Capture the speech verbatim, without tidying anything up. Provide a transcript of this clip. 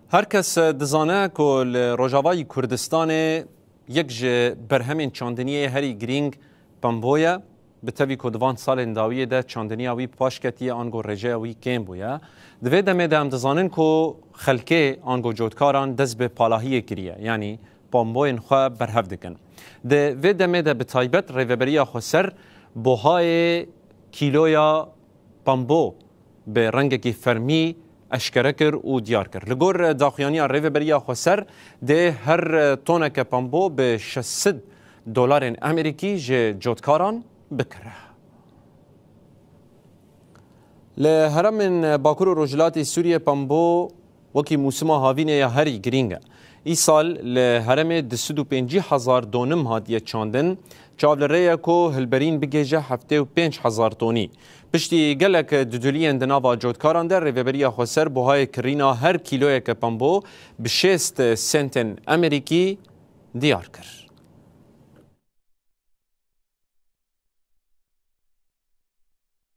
Her kes dizane ku li Rojavayî Kurdistanê yek ji berhemên çandiniyê herî girîng pembo ye. Bi tevî ku di van salên dawiyê de çandiniya wî paş ketiye, ango rêjeya wî kêm bûye. Di vê demê de em dizanin ku xelkê ango cotkaran dest bi palahiyê kiriye, yanî pemboyên xwe berhev dikin. Di vê demê de bi taybet Rêveberiya Xweser buhayê kîloya pembo bi rengekî fermî eşkere kir û diyar kir. Li gor daxuyaniya Rêveberiya Xweser dê her toneke pembo bi şeş sed dolarên Amerîkî ji cotkaran bikire. Li heremên Bakur û Rojhilatê Sûriyê pembo wekî mûsima havînê ya herî girîng e. Îsal li heremê du sed û pêncî hezar donim hatiye çandin, çav li rê ye ku hilberîn bigihêje heftê û pênc hezar tonî. Piştî gelek duduliyên di nava cotkaran de, Rêveberiya Xweser buhayê kirîna her kîloyeke pembo bi şêst sentên Amerîkî diyar kir.